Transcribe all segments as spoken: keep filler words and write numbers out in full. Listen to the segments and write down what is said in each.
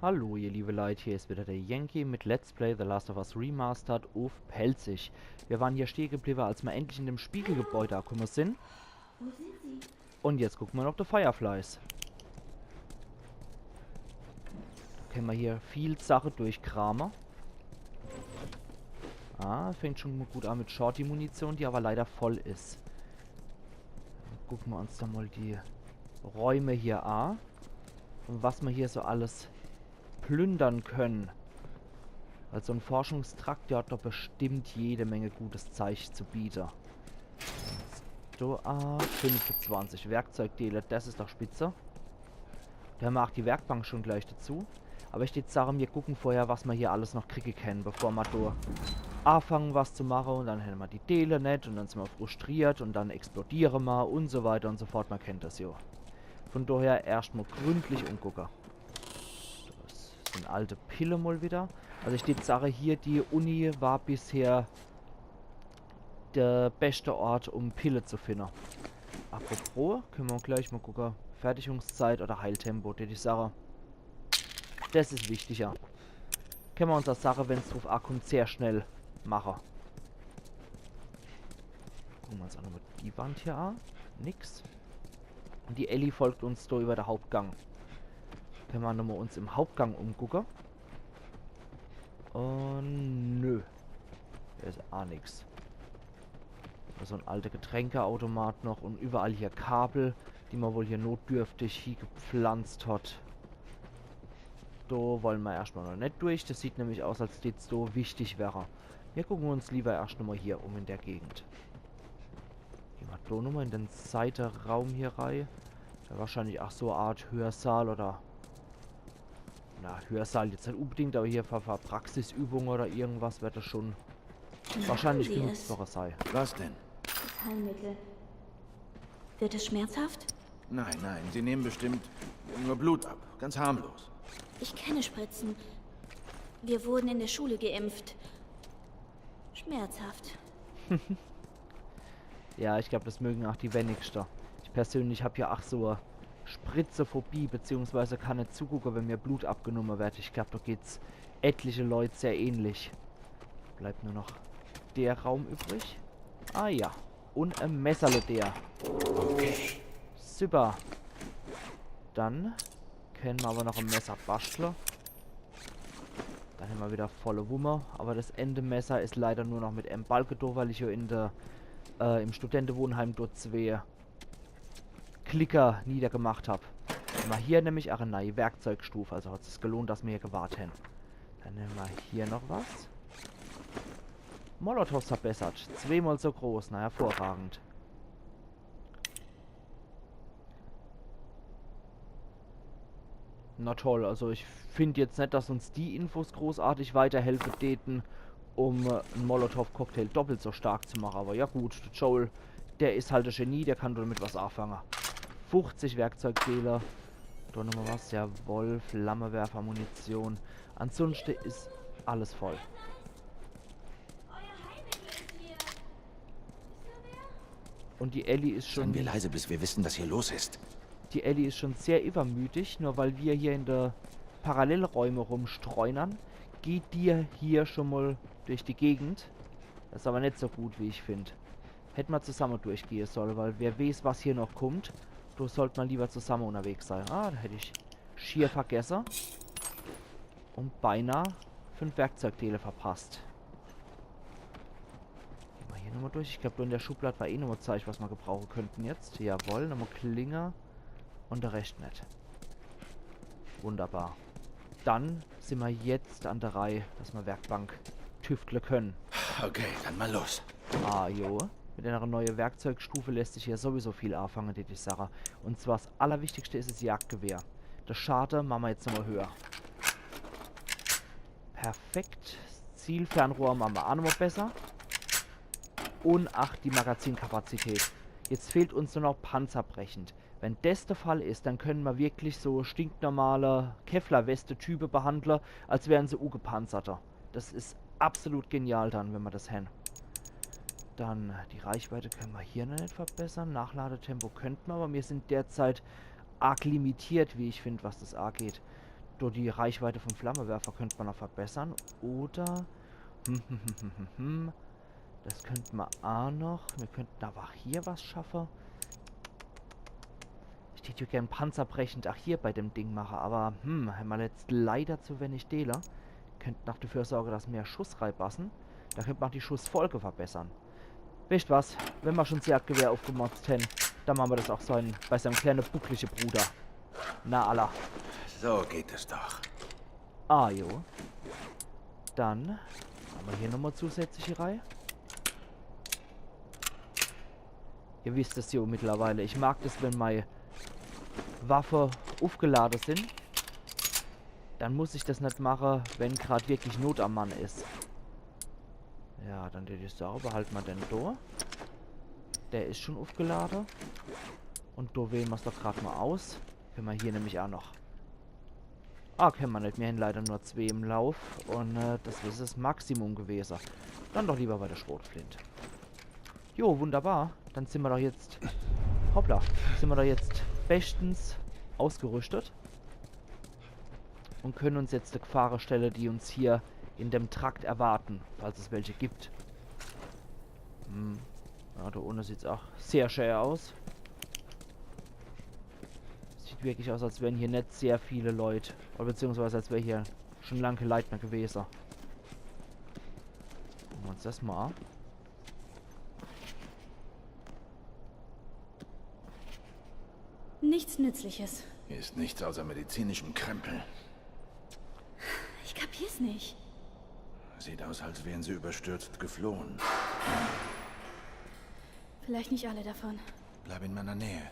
Hallo, ihr liebe Leit, hier is wieder der Yankee mit Let's Play The Last of Us Remastered uff Pälzisch. Mir waren hier stehe gebliwwe, als mir endlich in dem Spiegelgebäude akumme sin. Un jetzt gucke mir noch die Fireflies. Do kenne mir hier viel Sache durchkrame. Ah, fängt schon mol gut an mit Shorty-Munition, die awwer leider voll is. Gucke mir uns do mol die Räume hier a. Un was mir hier so alles plündere kenne. Weil so en Forschungstrakt, der hat doch bestimmt jede Menge gutes Zeich zu biete. Do, ah, fünfundzwanzig Werkzeugdeele, des is doch spitze. Do hämmer ach die Werkbank schon gleich dazu. Awwer ich deet sage, mir gucke vorher, was mir hier alles noch kriege kenne, bevor mir do afange, was zu mache. Un dann hämmer die Deele net un dann sin mir frustriert un dann explodiere mir un so weiter un so fort. Mir kennt des jo. Von daher erscht mol gründlich umgucke. Des sin alte Pille mol wieder. Also ich deet sage, hier die Uni war bisher de beschte Ort, um Pille zu finne. Apropos, kenne mir gleich mol gucke. Fertigungszeit oder Heiltempo, deet ich sage. Des is wichtiger. Kenne mir unser Sache, wenn's druff akummt, sehr schnell mache. Gucke mir uns ach nochmol die Wand hier a. Nix. Un die Ellie folgt uns do iwwer de Hauptgang. Kenne mir nochmol uns im Hauptgang umgucke. Un nö. Do is ach nix. So en alte Getränkeautomat noch un iwwerall hier Kabel, die mer wohl hier notdürftig hiegepflanzt hat. Do wolle mer erscht mol noch net durch. Des sieht nämlich aus, als deet's do wichtig werre. Mir gucke uns liewer erscht nochmol hier um in der Gegend. Gehn mer do nochmol in den Seiteraum hier rei. Ja, wahrscheinlich ach so e Art Hörsaal oder Na, Hörsaal jetzt net unbedingt, awwer hier für, für Praxisübunge oder irgendwas werd des schon wahrscheinlich genutzt worre sei. Was denn? Das Heilmittel. Wird es schmerzhaft? Nein, nein, Sie nehmen bestimmt nur Blut ab. Ganz harmlos. Ich kenne Spritzen. Wir wurden in der Schule geimpft. Schmerzhaft. Ja, ich glaab, des mögen ach die wennigschte. Ich persönlich hab jo ach so e Spritzephobie, beziehungsweise kann net zugucke, wenn mir Blut abgenumme werd. Ich glaab, do geht's etliche Leut sehr ähnlich. Bleibt nur noch der Raum übrig. Ah ja. Un e Messerle der. Okay. Super. Dann kenne mer awwer noch e Messer baschtle. Dann hämmer wieder volle Wumme. Awwer des ääne Messer is leider nur noch mit em Balke do, weil ich jo in de, äh, im Studentewohnheim dort zwee Klicker niedergemacht hab. Hämmer hier nämlich ach e neie Werkzeugstufe. Also hat sich's gelohnt, dass mer hier gewart hän. Dann hämmer hier noch was. Molotows verbessert. Zweemol so groß. Na, hervorragend. Na toll, also ich find jetzt net, dass uns die Infos großartig weiterhelfe däten, um, äh, en Molotow-Cocktail doppelt so stark zu mache. Awwer ja gut, de Joel, der is halt e Genie, der kann domit was afange. Fuchzig Werkzeugdeele. Do nochmol was, jawoll, Flammewerfer, Munition. Ansunschte is alles voll. Un die Ellie is schon Seien wir leise, bis wir wissen, was hier los ist. Die Ellie is schon sehr iwwermütig, nur weil mir hier in de Parallelräume rumstreunern, geht die hier schon mol durch die Gegend. Des is awwer net so gut, wie ich find. Hätt mer zusamme durchgehe solle, weil wer weeß, was hier noch kummt. Do sollt mer liewer zusamme unnerwegs sei. Ah, do hätt ich schier vergesse. Un beinah fünf Werkzeugdeele verpasst. Gehn mer hier nochmol durch. Ich glaab, do in der Schublad war eh nochmol Zeich, was mer gebrauche könnten jetzt. Jawoll, nochmol Klinge. Un de Rescht net. Wunderbar. Dann sin mer jetzt an de Reih, dass mer Werkbank tüftle kenne. Okay, dann mal los. Ah, jo. Mit eener neie Werkzeugstufe lässt sich jo sowieso viel afange, deet ich sache. Un zwar s Allerwichtigschte is es Jagdgewehr. De Schade mache mer jetzt nochmol höher. Perfekt. Zielfernrohr mache mer ach nochmol besser. Un ach, die Magazinkapazität. Jetzt fehlt uns nur noch panzerbrechend. Wenn des de Fall is, dann kenne mer wirklich so stinknormale Kevlar-Weste-Type behandle, als wären se ugepanzerte. Des is absolut genial dann, wenn mer des hän. Dann, äh, die Reichweite kenne mer hier noch net verbessere. Nachladetempo kennte mer, awwer mir sin derzeit arg limitiert, wie ich find, was des ageht. Do die Reichweite vom Flammewerfer könnt ma noch verbessere. Oder. Hm, hm, hm, hm, hm, hm. Das könnt ma a noch. Mir könnten aber hier was schaffe. Ich tät jo gern panzerbrechend ach hier bei dem Ding mache, aber hm, hämmer jetzt leider zu wenig Deele. Könnt noch dafür sorge, dass mehr Schuss reibassen. Da könnt ma ach die Schussfolge verbessere. Wisst was? Wenn ma schun s Jagdgewehr uffgemotzt hän, dann mache ma das ach so en, bei seinem kleine buckliche Bruder. Na alla. So geht es doch. Ah, jo. Dann hämmer hier nochmal zusätzliche Reih. Ihr wisst es jo mittlerweile. Ich mag das, wenn mei Waffe uffgelade sin. Dann muss ich das net mache, wenn grad wirklich Not am Mann is. Ja, dann tät ich sage, behalte ma den do. Der is schun uffgelade. Un do wähle ma's doch grad mal aus. Könne ma hier nämlich a noch. Ah, könne ma net. Mir hän leider nur zwee im Lauf. Un äh, das is das Maximum gewese. Dann doch lieber bei der Schrotflint. Jo, wunderbar. Dann sin ma doch jetzt. Hoppla. Sin ma doch jetzt bestens ausgerüstet. Un könne uns jetzt de Gefahre stelle, die uns hier in dem Trakt erwarten, falls es welche gibt. Hm. Ja, do unne sieht's ach sehr schä aus. Sieht wirklich aus, als wären hier net sehr viele Leut. Oder beziehungsweise als wär hier schun lang kee Leit mehr gewese. Gucke ma uns das mal a. Nichts Nützliches. Hier ist nichts außer medizinischem Krempel. Ich kapier's nicht. Sieht aus, als wären sie überstürzt geflohen. Vielleicht nicht alle davon. Bleib in meiner Nähe.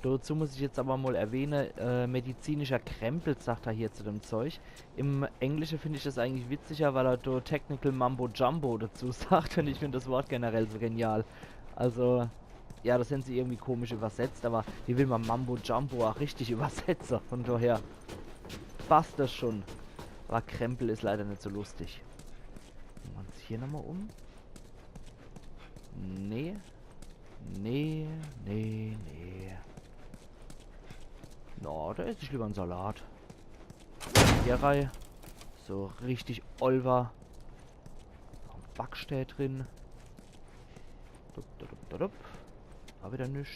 Dazu muss ich jetzt aber mal erwähnen, äh, medizinischer Krempel, sagt er hier zu dem Zeug. Im Englischen finde ich das eigentlich witziger, weil er do Technical Mumbo Jumbo dazu sagt und ich finde das Wort generell so genial. Also, ja, das haben sie irgendwie komisch übersetzt, aber wie will man Mumbo Jumbo auch richtig übersetzen? Von daher passt das schon. Aber Krempel ist leider nicht so lustig. Gucken wir uns hier nochmal um. Nee. Nee, nee, nee. Na, da esse ich lieber einen Salat. Hier rein. So richtig Olver. Noch ein Backstää drin. Dup, dup, dup, dup, dup. War wieder nix.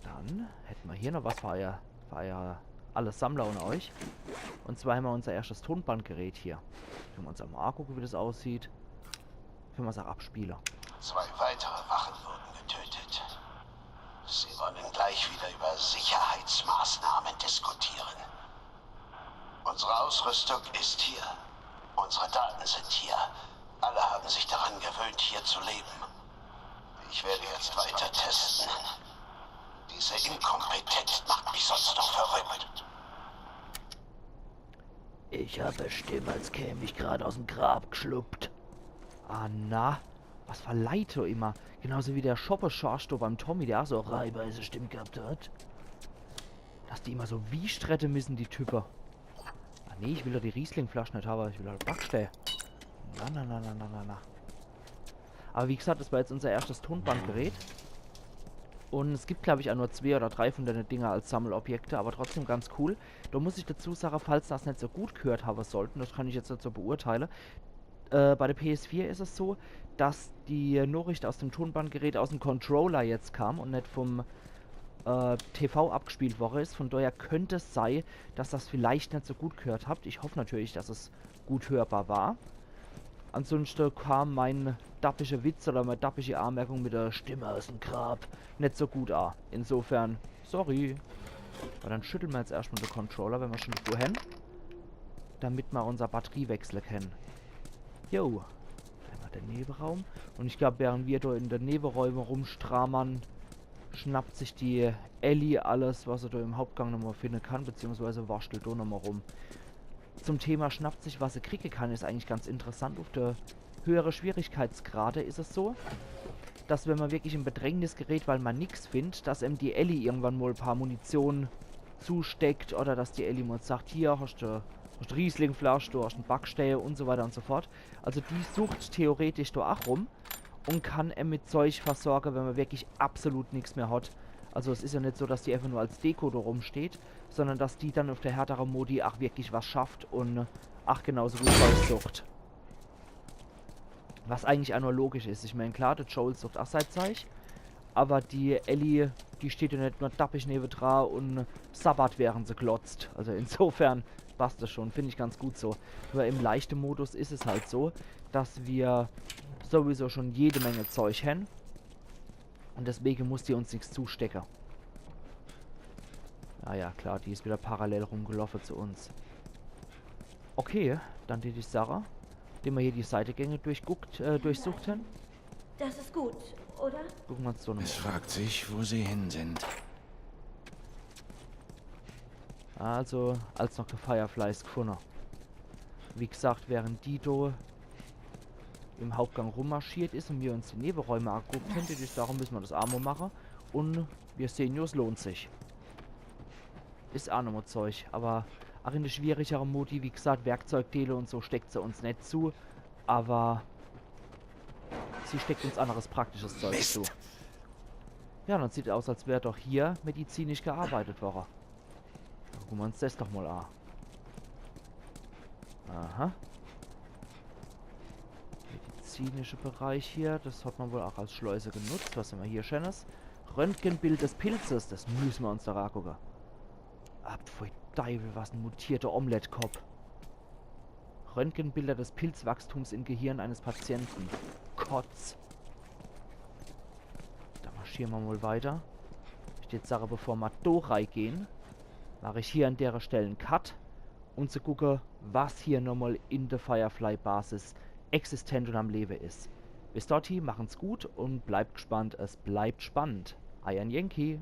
Dann hätten wir hier noch was für euer, für euer alle Sammler unter euch. Und zwar haben wir unser erstes Tonbandgerät hier. Können wir uns einmal angucken, wie das aussieht. Können wir es auch abspielen. Zwei weitere Wachen wurden getötet. Sie wollen gleich wieder über Sicherheitsmaßnahmen diskutieren. Unsere Ausrüstung ist hier. Unsere Daten sind hier. Alle haben sich daran gewöhnt, hier zu leben. Ich werde jetzt weiter testen. Diese Inkompetenz macht mich sonst noch verrückt. Ich habe Stimme, als käme ich gerade aus dem Grab geschluppt. Ah na, was für Leute immer. Genauso wie der Schoppeschorsch do beim Tommy, der auch so reibeise Stimme gehabt hat. Dass die immer so wie strette müssen, die Typen. Ah nee, ich will doch die Rieslingflasche nicht haben, ich will doch Backstää. Na, na, na, na, na, na, na. Aber wie gesagt, das war jetzt unser erstes Tonbandgerät. Und es gibt, glaube ich, auch nur zwei oder drei von den Dinger als Sammelobjekte, aber trotzdem ganz cool. Da muss ich dazu sagen, falls das nicht so gut gehört haben sollten, das kann ich jetzt nicht so beurteilen. Äh, bei der P S vier ist es so, dass die Nachricht aus dem Tonbandgerät aus dem Controller jetzt kam und nicht vom äh, T V abgespielt worden ist. Von daher könnte es sein, dass das vielleicht nicht so gut gehört habt. Ich hoffe natürlich, dass es gut hörbar war. Ansonsten kam mein dappischer Witz oder meine dappische Anmerkung mit der Stimme aus dem Grab nicht so gut an. Insofern, sorry. Aber dann schütteln wir jetzt erstmal den Controller, wenn wir schon davor haben. Damit wir unsere Batterie wechseln können. Jo. Einmal der Nebenraum. Und ich glaube, während wir da in den Nebenräumen rumstramern, schnappt sich die Ellie alles, was er da im Hauptgang nochmal finden kann, beziehungsweise warschtelt da nochmal rum. Zum Thema schnappt sich, was er kriegen kann, ist eigentlich ganz interessant. Auf der höhere Schwierigkeitsgrade ist es so, dass wenn man wirklich in Bedrängnis gerät, weil man nichts findet, dass ihm die Ellie irgendwann mal ein paar Munition zusteckt oder dass die Ellie mal sagt, hier, hast du, hast du Rieslingflasche, du hast einen Backstää und so weiter und so fort. Also die sucht theoretisch da auch rum und kann em mit Zeug versorgen, wenn man wirklich absolut nichts mehr hat. Also es is ja net so, dass die einfach nur als Deko do rumsteht, sondern dass die dann uff de härtere Modi ach wirklich was schafft un ach genauso gut Zeug sucht. Was eigentlich ach nur logisch is. Ich mein, klar, de Joel sucht ach sei Zeug, aber die Ellie, die steht ja net nur dappig newedra un sabbert, während se glotzt. Also insofern passt des schon, find ich ganz gut so. Nur im leichte Modus is es halt so, dass mir sowieso schon jede Menge Zeug hän. Un deswege muss die uns nix zustecke. Ah ja, klar, die is wieder parallel rumgeloffe zu uns. Okay, dann die, die Sache, die mer hier die Seitegänge durchguckt, äh, durchsucht hän. Das ist gut, oder? Gucke mer uns so noch Es fragt sich, wo sie hin sind. Also, als noch kä Fireflies gfunne. Wie gesagt, während die do im Hauptgang rummarschiert is un mir uns die Neweräume aguckt hän, die, darum müsse mer des ach mo mache. Un mir sehn jo, es lohnt sich. Is ach nomo Zeug, aber ach in de schwierigere Modi, wie gesagt, Werkzeugdeele un so steckt se uns net zu, aber sie steckt uns anneres praktisches Zeug Mist. zu. Ja, dann sieht aus, als wär doch hier medizinisch gearbeitet worre. Gucke mer uns des doch mol a. Aha. Medizinische Bereich hier, des hat mer wohl ach als Schleuse genutzt. Was hän mer hier Scheenes? Röntgenbild des Pilzes, des müsse mer uns doch agucke. Ah, pfui Deiwel, was en mutierter Omelettekopp. Röntgenbilder des Pilzwachstums im Gehirn eines Patienten. Kotz. Dann marschiere mer mol weiter. Ich deet sage, bevor mer do reigehn, mach ich hier an dere Stell en Cut, um zu gucke, was hier nochmol in de Firefly-Basis existent un am Lewe is. Bis dorthie, machen's gut un bleibt gspannt. Es bleibt spannend. Eier Yankee.